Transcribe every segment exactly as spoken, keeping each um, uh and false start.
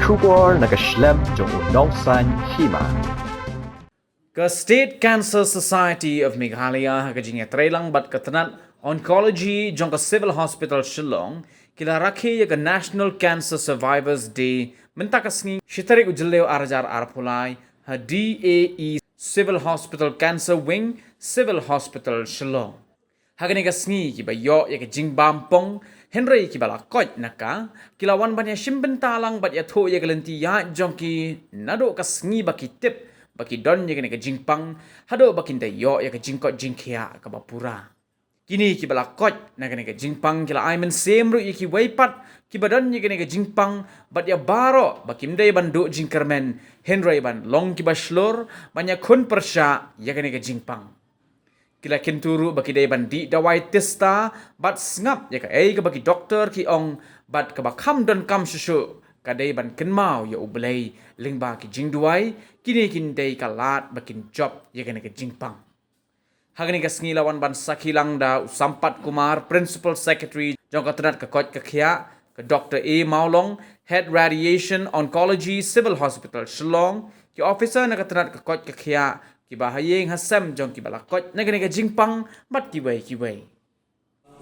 Khubor na ka shlem jong u nongsan hima. Ka State Cancer Society of Meghalaya ha ka jingïatreilang bad ka tnat Oncology jong ka Civil Hospital Shillong ki la rakhe ïa ka National Cancer Survivors Day mynta ka sngi shi tarik u Jylliew ar hajar arphew lai ha D A E Civil Hospital Cancer Wing, Civil Hospital Shillong. Ha kane ka sngi kiba ïoh ïa ka jingbam pong hynrei kiba la koit na ka ki la wan ban ïashim bynta lang bad ïathuh ïa ka lynti ïaid jong ki naduh ka sngi ba ki tip ba ki don ïa kane ka jingpang haduh ba kin da ïoh ïa ka jingkoit jingkhiah kaba pura. Kine kiba la koit na kane ka jingpang ki la ai mynsiem ruh ïa kiwei pat kiba don ïa kane ka jingpang bad ïa baroh ba kim dei ban duh jingkyrmen hynrei ban long kiba shlur ban ïakhun pyrshah ïa kane ka jingpang. Ki la kyntu ruh ba ki dei ban dih dawai tista bad sngap ïa kaei kaba ki doktor ki ong bad kaba kham donkam shuh shuh ka dei ban kynmaw ïa U Blei lyngba ki jingduwai. Kine kin dei ka lad ba kin jop ïa kane ka jingpang. Ha kane ka sngi la wan ban sakhi lang da u Sampat Kumar, Principal Secretary jong ka tnat ka koit ka khiah, ka Doktor A Mawlong, Head Radiation Oncology, Civil Hospital Shillong, ki officer na ka tnat ka koit ka khiah kiba ha ïing ha sem jong kiba la koit na kane ka jingpang bad kiwei kiwei.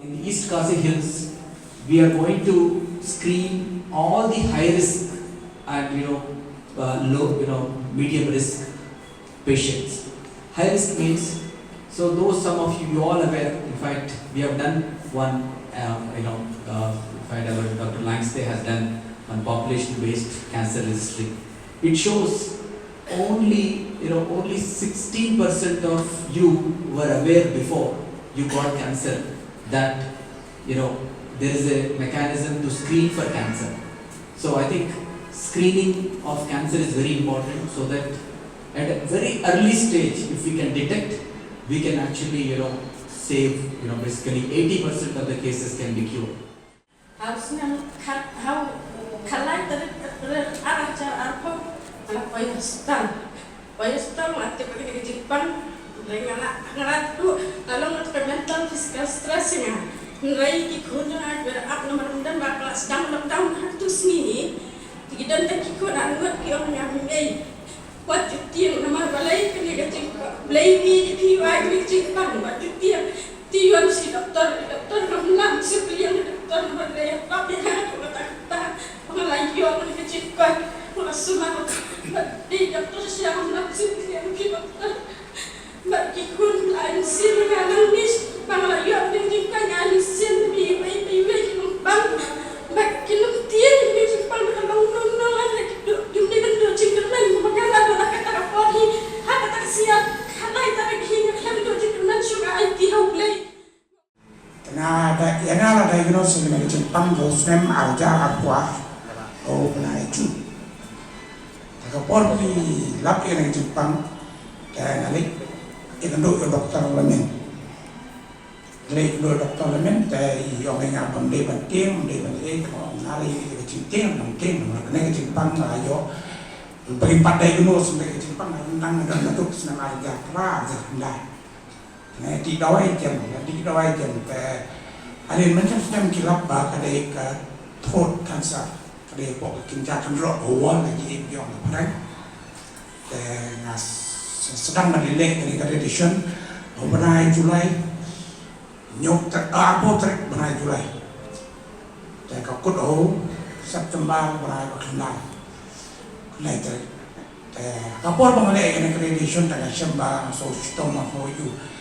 In the East Khasi Hills, we are going to screen all the high risk and, you know, uh, low, you know, medium risk patients. High risk means, so though some of you, you all aware, in fact, we have done one, uh, you know, uh, in fact, our Doctor Langstay has done one population-based cancer registry. It shows only, you know, only sixteen percent of you were aware before you got cancer that, you know, there is a mechanism to screen for cancer. So I think screening of cancer is very important so that at a very early stage, if we can detect, we can actually, you know, save, you know, basically eighty percent of the cases can be cured. Hau snem khat hau khalai tarik April ar hajar arphew nga la poi hospital. Poi hospital nga tip kane ka jingpang. Hynrei nga la nga la tu la long ka mental physical stress nga. Hynrei ki khun jong nga ki ba ap namar ym don ba ka la sdang lockdown ha tu sngi ni. Te ki don tang ki khun ar ngut ki ong nga mei. Wat ju tieng namar balei kane ka jingpang. Blei wi ki phi wai kane ka jingpang wat ju tieng. Te wan shi doktor, doktor ngam lah shu pynïeng doktor namar dei ha pap ïa nga ka kata kata. Ba nga la ïoh kane ka jingkoit ba nga la sumar. Bad dei doktor sha ngam lah shu pynïeng ki doktor. Bad ki khun la ai mynsiem ïa nga nangne ba nga la ïoh kane ka jingkoit nga ai mynsiem ïa iwei pa iwei ki nongpang. Bad ki nongtieng ïa kane ka jingpang ba ka long nong nong la ki duh kim dei ban duh jingkyrmen ba nga la duh la kata ka por hi ha kata ka sngi. Khalai tarik hi nga khlem duh jingkyrmen shuh nga aiti ha U Blei. Te nga da ïa nga la diagnose ïa kane ka jingpang ha u snem ar hajar arphew ar ha u bnai Jun. Te ka por ba ki lap ïa kane ka jingpang te nga leit ïakynduh ïa u doktor Lamin. Nga leit ïakynduh ïa u doktor Lamin te i ong ïa nga ba ym dei ban tieng, ym dei ban ei, te nga ong nga leit ïa ka jingtieng, ym tieng namar kane ka jingpang nga la ïoh. Ba ngim pat diagnose ym dei ka jingpang, nga dang nga don naduh snem ar hajar phra, ar hajar khyndai. Nga dih dawai jem, nga dih dawai jem te hadien mynshem snem ki lap ba ka dei ka throat cancer, ka dei hapoh ka kynja kynroh, ka wall, ka jingim jong ka phareng. Te nga s- sdang ban leh kane ka radiation ha u bnai July, hynñiew tarik, ah, arphew tarik bnai July. Te ka kut ha u September bnai ba khyndai. Khyndai tarik. Te ka por ba nga leh kane ka radiation te nga shem ba nga shu shitom, nga shu ïoh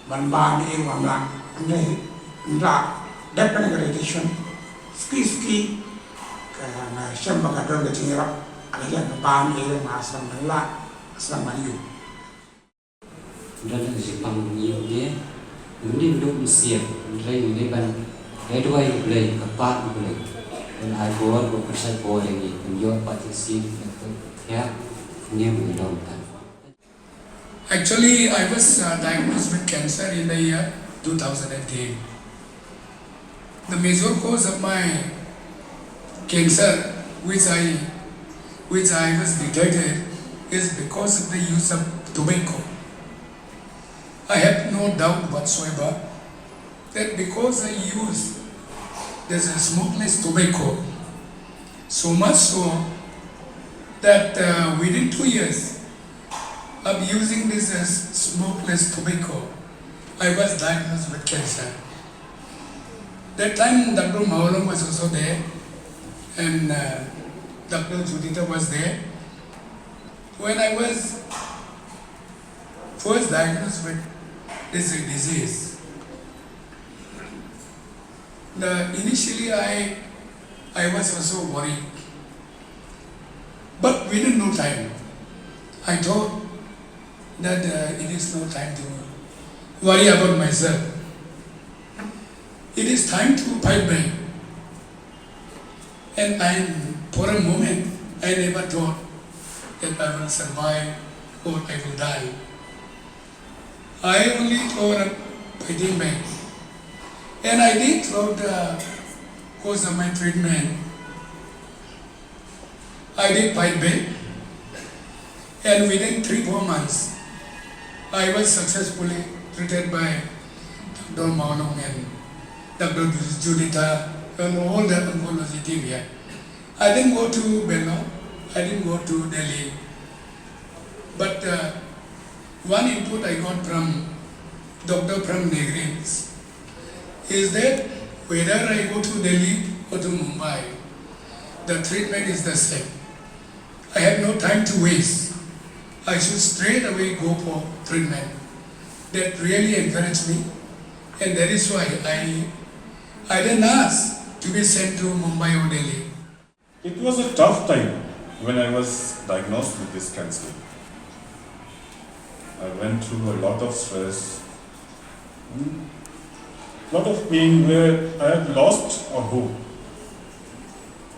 ban bam ïa u, ngam lah, ngam lah dep kane ka radiation. Suki suki ka nga shem ba ka don ka jingïarap, ka la ïa ka bam ïa u, nga sdang ban lah, sdang ban ïoh. Don ka jingpang ïa u ne, ym dei ban duh mynsiem, hynrei ym dei ban, dei duwai U Blei, kyrpad U Blei ban ai bor, ban pynshait bor ïa ngi, ban ïoh pat jingshisha, ban ïoh pat ka, ne ban ïoh pat. Actually, I was uh, diagnosed with cancer in the year two thousand eighteen. The major cause of my cancer, which I, which I was detected, is because of the use of tobacco. I have no doubt whatsoever that because I use this smokeless tobacco, so much so That uh, within two years of using this uh, smokeless tobacco, I was diagnosed with cancer. That time, Doctor Mawlong was also there, and uh, Doctor Judita was there. When I was first diagnosed with this disease, the, initially I, I was also worried. But within no time, I thought that uh, it is no time to worry about myself. It is time to fight back. And I, for a moment, I never thought that I will survive or I will die. I only thought of fighting back. And I did throughout the course of my treatment. I did fight back, and within three, four months, I was successfully treated by Doctor Maunong and Doctor Judita and all the oncology team here. I didn't go to Bangalore, I didn't go to Delhi, but uh, one input I got from Doctor from Negri is that whether I go to Delhi or to Mumbai, the treatment is the same. I have no time to waste. I should straight away go for treatment. That really encouraged me, and that is why I, I didn't ask to be sent to Mumbai or Delhi. It was a tough time when I was diagnosed with this cancer. I went through a lot of stress, hmm, lot of pain where I had lost a hope.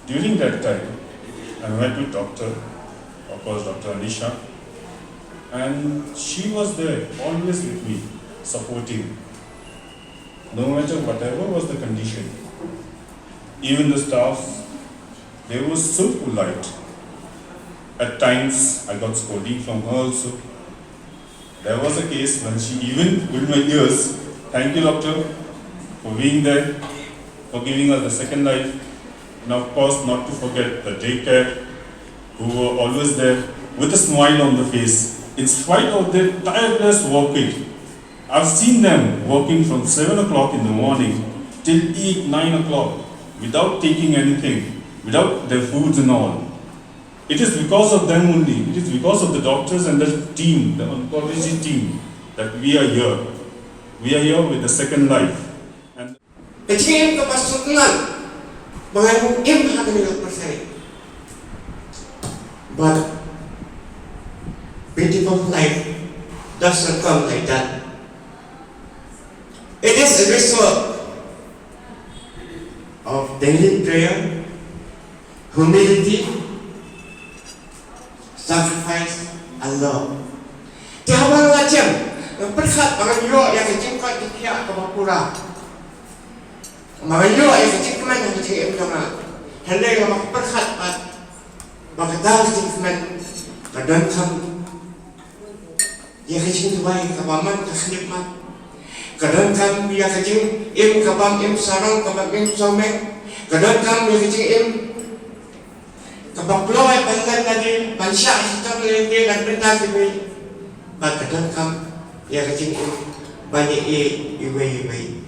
During that time, I went to doctor, of course, Doctor Anisha, and she was there, always with me, supporting, no matter whatever was the condition. Even the staffs, they were so polite. At times, I got scolding from her also. There was a case when she even pulled my ears. Thank you, doctor, for being there, for giving us the second life. And of course, not to forget the daycare, who were always there with a smile on the face, in spite of their tireless working. I've seen them working from seven o'clock in the morning till eight, nine o'clock without taking anything, without their foods and all. It is because of them only, it is because of the doctors and the team, the oncology team, that we are here. We are here with the second life. And ka jingim kaba sukngan ba ngan im ha kane ka pyrthei. But beautiful life does not come like that. It is a result of daily prayer, humility, sacrifice and love. Te haba nga jem, nga pyrkhat ba ngan ïoh ïa ka jingkoit jingkhiah kaba pura. Ba ngan ïoh ïa ka jingkmen ha ka jingim jong nga. Hynrei nga pyrkhat pat ba kata ka jingkmen ka donkam ïa ka jingduwai kaba man ka khyllipmat. Ka donkam ïa ka jingim kaba im sarong, kaba im sawmeng. Ka donkam ïa ka jingim kaba kloi ban len lade, ban shah shitom lade, ban bynta kiwei. Bad ka donkam ïa ka jingim ban ïa iwei iwei.